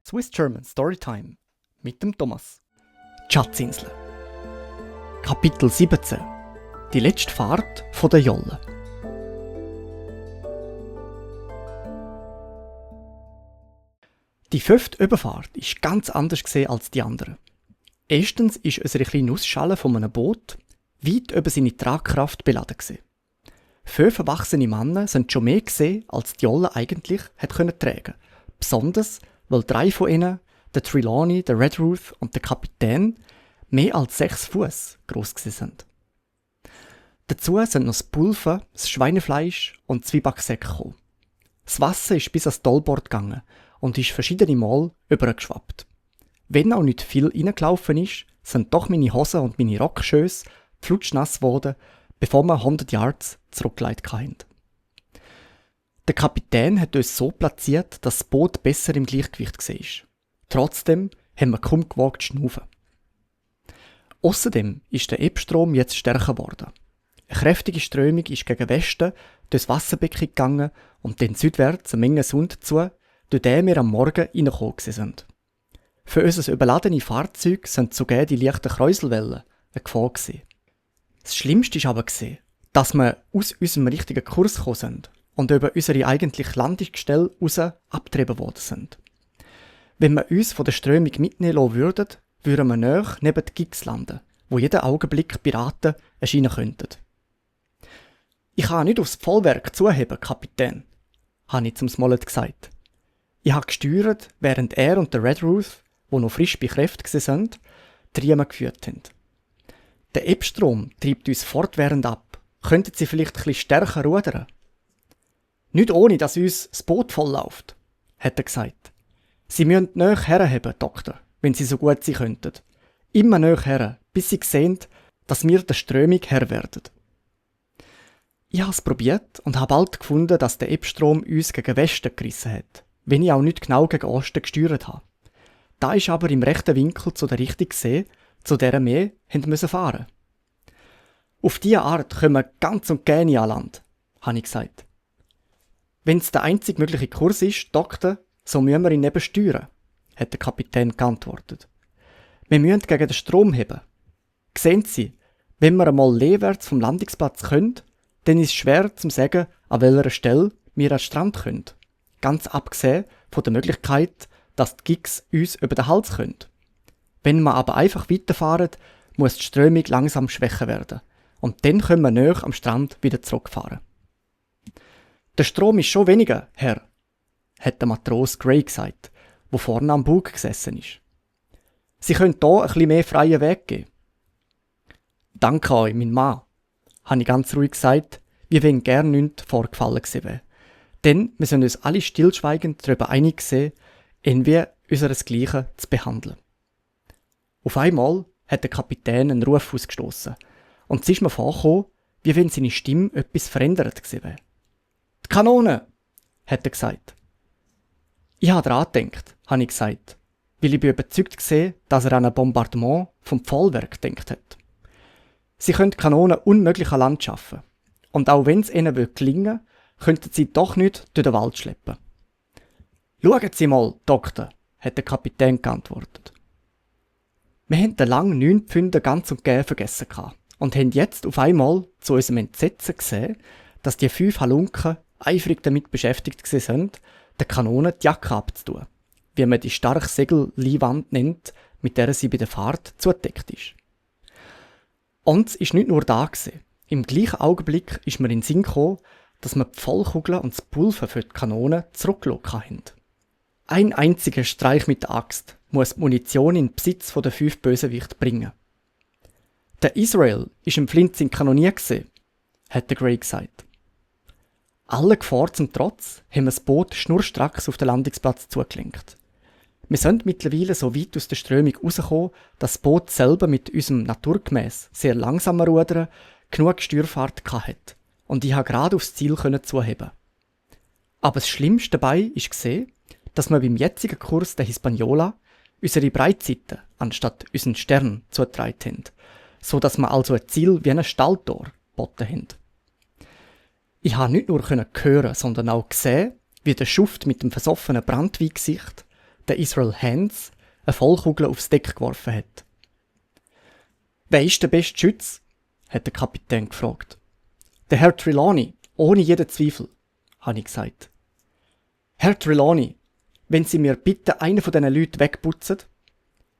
Swiss German Storytime mit dem Thomas. Die Schatzinsel. Kapitel 17. Die letzte Fahrt von der Jolle. Die 5. Überfahrt war ganz anders als die anderen. Erstens war unsere kleine Nussschale von einem Boot weit über seine Tragkraft beladen. 5 erwachsene Männer sind schon mehr gesehen, als die Jolle eigentlich tragen konnte. Besonders, weil 3 von ihnen, der Trelawney, der Redruth und der Kapitän, mehr als 6 Fuß gross sind. Dazu sind noch das Pulver, das Schweinefleisch und Zwiebacksäcke gekommen. Das Wasser ist bis ans Tollbord gegangen und ist verschiedene Mal übergeschwappt. Wenn auch nicht viel reingelaufen ist, sind doch meine Hosen und meine Rockschöße flutschnass geworden, bevor wir 100 Yards zurückgelegt haben. Der Kapitän hat uns so platziert, dass das Boot besser im Gleichgewicht war. Trotzdem haben wir kaum gewagt zu schnaufen. Außerdem ist der Ebstrom jetzt stärker geworden. Eine kräftige Strömung ist gegen Westen durchs Wasserbecken gegangen und dann südwärts eine Menge Sund zu, durch den wir am Morgen reingekommen sind. Für unser überladene Fahrzeug sind sogar die leichten Kräuselwellen eine Gefahr gewesen. Das Schlimmste war aber, dass wir aus unserem richtigen Kurs gekommen sind und über unsere eigentliche Landungsstelle raus abgetrieben worden sind. Wenn wir uns von der Strömung mitnehmen lassen würden, würden wir nahe neben den Gigs landen, wo jeden Augenblick Piraten erscheinen könnten. «Ich kann nicht aufs Vollwerk zuheben, Kapitän», habe ich zum Smollett gesagt. Ich habe gesteuert, während er und der Redruth, die noch frisch bei Kräften waren, die Riemen geführt haben. Der Ebstrom treibt uns fortwährend ab. Könnten Sie vielleicht etwas stärker rudern? «Nicht ohne, dass uns das Boot vollläuft», hat er gesagt. «Sie müssen näher herheben, Doktor, wenn Sie so gut sein könnten. Immer näher her, bis Sie sehen, dass wir der Strömung Herr werden.» Ich habe es probiert und habe bald gefunden, dass der Ebstrom uns gegen Westen gerissen hat, wenn ich auch nicht genau gegen Osten gesteuert habe. Da ist aber im rechten Winkel zu der Richtung See, zu der wir fahren mussten. «Auf diese Art kommen wir ganz und gar nicht an Land», habe ich gesagt. «Wenn es der einzig mögliche Kurs ist, Doktor, so müssen wir ihn eben steuern», hat der Kapitän geantwortet. «Wir müssen gegen den Strom heben. Sehen Sie, wenn wir einmal leewärts vom Landungsplatz können, dann ist es schwer zu sagen, an welcher Stelle wir an den Strand können. Ganz abgesehen von der Möglichkeit, dass die Gigs uns über den Hals können. Wenn wir aber einfach weiterfahren, muss die Strömung langsam schwächer werden. Und dann können wir näher am Strand wieder zurückfahren.» «Der Strom ist schon weniger, Herr», hat der Matros Gray gesagt, der vorne am Bug gesessen ist. «Sie können hier ein bisschen mehr freien Weg geben.» «Danke euch, mein Mann», habe ich ganz ruhig gesagt, wie wenn gern nichts vorgefallen gewesen wäre. Denn wir sind uns alle stillschweigend darüber einig gewesen, irgendwie unseresgleichen zu behandeln. Auf einmal hat der Kapitän einen Ruf ausgestoßen und es ist mir vorgekommen, wie wenn seine Stimme etwas verändert gewesen wäre. «Die Kanone!» hat er gesagt. «Ich habe daran gedacht», habe ich gesagt, weil ich überzeugt war, dass er an ein Bombardement vom Pfahlwerk gedacht hat. Sie können die Kanonen unmöglich an Land schaffen. Und auch wenn es ihnen gelingen würde, könnten sie doch nicht durch den Wald schleppen. «Schauen Sie mal, Doktor», hat der Kapitän geantwortet. Wir haben den langen 9 Pfünder ganz und gar vergessen und haben jetzt auf einmal zu unserem Entsetzen gesehen, dass die 5 Halunken eifrig damit beschäftigt sind, der Kanone die Jacke abzutun, wie man die starke Segelleinwand nennt, mit der sie bei der Fahrt zugedeckt ist. Und es war nicht nur da. Im gleichen Augenblick ist mir in den Sinn gekommen, dass wir die Vollkugeln und das Pulver für die Kanone zurückgelassen haben. Ein einziger Streich mit der Axt muss die Munition in den Besitz der 5 Bösewichte bringen. «Der Israel ist im Flint kanoniert», hat der Gray gesagt. Alle Gefahr zum Trotz haben wir das Boot schnurstracks auf den Landungsplatz zugelenkt. Wir sind mittlerweile so weit aus der Strömung rausgekommen, dass das Boot selber mit unserem naturgemäß sehr langsamen Rudern genug Steuerfahrt hatte und ich konnte gerade aufs Ziel zuheben. Aber das Schlimmste dabei war, dass wir beim jetzigen Kurs der Hispaniola unsere Breitseite anstatt unseren Stern zugetragen haben, so dass wir also ein Ziel wie ein Stalltor geboten haben. Ich konnte nicht nur hören, sondern auch sehen, wie der Schuft mit dem versoffenen Brandweingesicht der Israel Hands, eine Vollkugel aufs Deck geworfen hat. «Wer ist der beste Schütz?» hat der Kapitän gefragt. «Der Herr Trelawney, ohne jeden Zweifel», habe ich gesagt. «Herr Trelawney, wenn Sie mir bitte einen von diesen Leuten wegputzen?»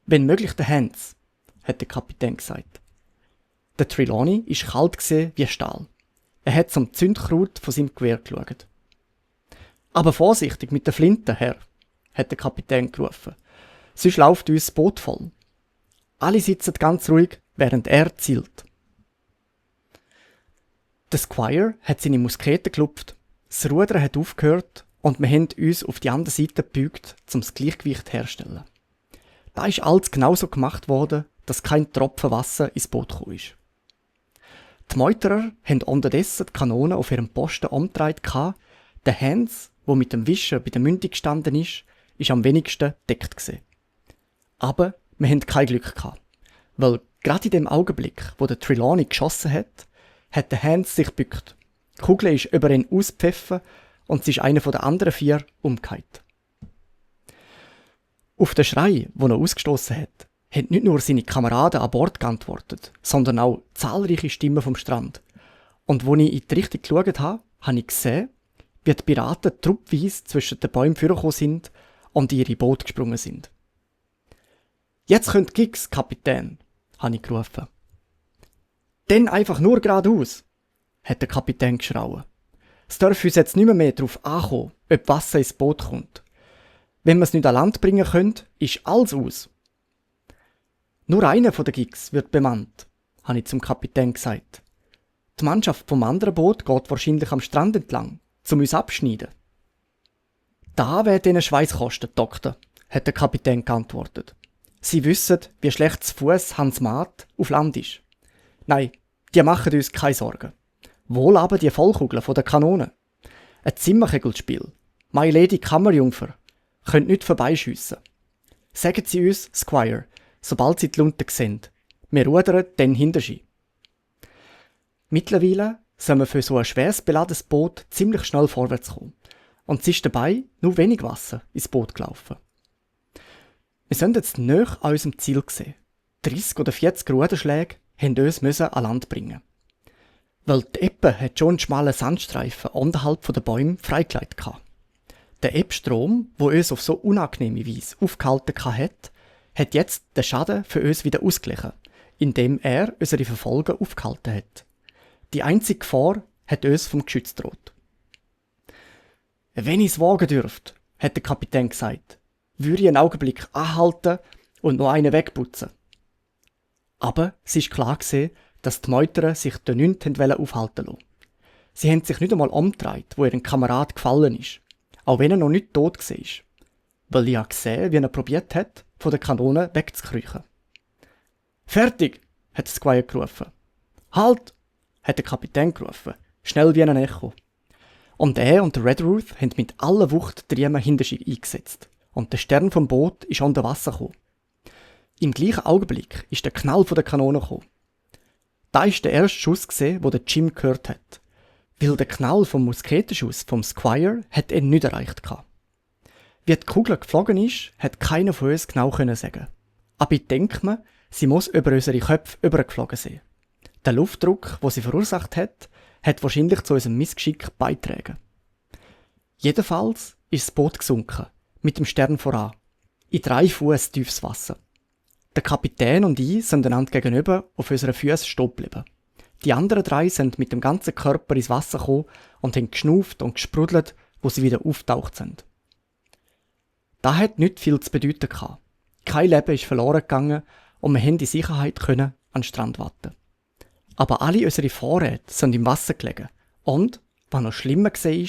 «Wenn möglich der Hands», hat der Kapitän gesagt. Der Trelawney war kalt wie Stahl. Er hat zum Zündkraut von seinem Gewehr geschaut. «Aber vorsichtig mit der Flinte, Herr», hat der Kapitän gerufen. «Sonst läuft uns das Boot voll.» Alle sitzen ganz ruhig, während er zielt. Der Squire hat seine Muskete gelupft, das Rudern hat aufgehört und wir haben uns auf die andere Seite gebeugt, um das Gleichgewicht herzustellen. Da ist alles genauso gemacht worden, dass kein Tropfen Wasser ins Boot gekommen ist. Die Meuterer haben unterdessen die Kanone auf ihrem Posten umgedreht. Der Hans, der mit dem Wischen bei der Mündung gestanden ist am wenigsten deckt gewesen. Aber wir hatten kein Glück gehabt, weil gerade in dem Augenblick, wo der Trelawney geschossen hat der Hans sich gebückt. Die Kugel ist über ihn ausgepfiffen und sie ist einer der anderen 4 umgekehrt. Auf den Schrei, den er ausgestoßen hat, haben nicht nur seine Kameraden an Bord geantwortet, sondern auch zahlreiche Stimmen vom Strand. Und als ich in die Richtung geschaut habe, habe ich gesehen, wie die Piraten truppweise zwischen den Bäumen vorgekommen sind und in ihre Boote gesprungen sind. «Jetzt könnt Gix, Kapitän», habe ich gerufen. «Dann einfach nur geradeaus», hat der Kapitän geschrauen. «Es darf uns jetzt nicht mehr darauf ankommen, ob Wasser ins Boot kommt. Wenn wir es nicht an Land bringen können, ist alles aus.» «Nur einer von den Gigs wird bemannt», habe ich zum Kapitän gesagt. «Die Mannschaft vom anderen Boot geht wahrscheinlich am Strand entlang, um uns abschneiden.» «Da wird ihnen Schweiß kosten, Doktor», hat der Kapitän geantwortet. «Sie wissen, wie schlecht zu Fuß Hans Maat auf Land ist. Nein, die machen uns keine Sorgen. Wohl aber die Vollkugeln von der Kanone. Ein Zimmerkegelspiel. My Lady Kammerjungfer. Könnt nicht vorbeischiessen. Sagen Sie uns, Squire, sobald Sie die Lunte sehen. Wir rudern dann hinter Sie.» Mittlerweile sind wir für so ein schweres beladenes Boot ziemlich schnell vorwärts kommen. Und es ist dabei nur wenig Wasser ins Boot gelaufen. Wir sind jetzt nahe an unserem Ziel gesehen. 30 oder 40 Ruderschläge haben uns an Land bringen. Weil die Ebbe hat schon einen schmalen Sandstreifen unterhalb der Bäume freigelegt hatte. Der Ebbstrom, der uns auf so unangenehme Weise aufgehalten hat, hat jetzt den Schaden für uns wieder ausgeglichen, indem er unsere Verfolger aufgehalten hat. Die einzige Gefahr hat uns vom Geschütz gedroht. «Wenn ich es wagen dürfte», hat der Kapitän gesagt, «würde ich einen Augenblick anhalten und noch einen wegputzen.» Aber es war klar gewesen, dass die Meuterer sich da nicht aufhalten wollten. Sie haben sich nicht einmal umgedreht, wo ihren Kamerad gefallen ist, auch wenn er noch nicht tot war. Weil ich gesehen, wie er probiert hat, von der Kanone wegzukriechen. «Fertig!» hat Squire gerufen. «Halt!» hat der Kapitän gerufen, schnell wie ein Echo. Und er und der Redruth haben mit aller Wucht die Riemen hinter sich eingesetzt und der Stern vom Boot ist unter Wasser gekommen. Im gleichen Augenblick ist der Knall von der Kanone gekommen. Da war der erste Schuss, den der Jim gehört hat. Weil der Knall vom Musketenschuss vom Squire hat ihn nicht erreicht. Wie die Kugel geflogen ist, hat keiner von uns genau sagen. Aber ich denke mir, sie muss über unsere Köpfe übergeflogen sein. Der Luftdruck, den sie verursacht hat wahrscheinlich zu unserem Missgeschick beigetragen. Jedenfalls ist das Boot gesunken, mit dem Stern voran, in 3 Fuß tiefes Wasser. Der Kapitän und ich sind einander gegenüber auf unseren Füßen stehen geblieben. Die anderen 3 sind mit dem ganzen Körper ins Wasser gekommen und haben geschnauft und gesprudelt, wo sie wieder auftaucht sind. Das hat nicht viel zu bedeuten gehabt. Kein Leben ist verloren gegangen und wir konnten in Sicherheit an den Strand warten. Aber alle unsere Vorräte sind im Wasser gelegen. Und, was noch schlimmer war,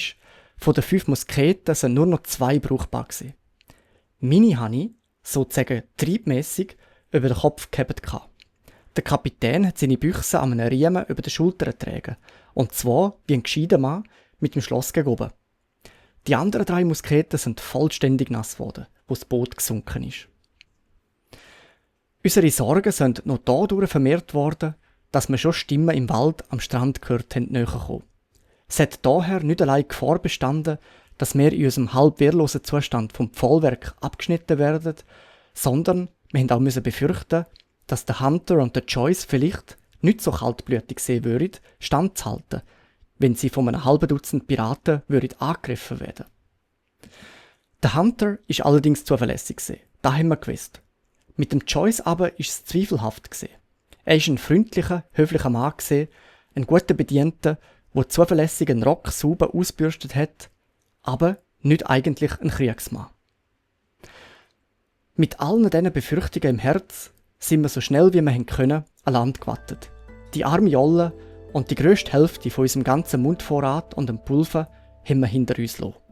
von den 5 Musketen sind nur noch 2 brauchbar gewesen. Meine habe ich, sozusagen triebmässig, über den Kopf gehabt. Der Kapitän hat seine Büchse an einem Riemen über den Schultern getragen. Und zwar wie ein gescheiter Mann mit dem Schloss gegen oben. Die anderen 3 Musketen sind vollständig nass geworden, wo das Boot gesunken ist. Unsere Sorgen sind noch dadurch vermehrt worden, dass wir schon Stimmen im Wald am Strand gehört haben, näher kommen. Es hat daher nicht allein Gefahr bestanden, dass wir in unserem halb wehrlosen Zustand vom Pfahlwerk abgeschnitten werden, sondern wir mussten auch befürchten, dass der Hunter und der Joyce vielleicht nicht so kaltblütig sehen würden, standzuhalten, wenn sie von einem halben Dutzend Piraten angegriffen werden. Der Hunter ist allerdings zuverlässig gewesen. Das haben wir gewusst. Mit dem Joyce aber ist es zweifelhaft gewesen. Er ist ein freundlicher, höflicher Mann gewesen, ein guter Bedienter, der zuverlässig einen Rock sauber ausbürstet hat, aber nicht eigentlich ein Kriegsmann. Mit allen diesen Befürchtungen im Herz sind wir so schnell wie wir können an Land gewattet. Die arme Jolle und die grösste Hälfte von unserem ganzen Mundvorrat und dem Pulver haben wir hinter uns gelassen.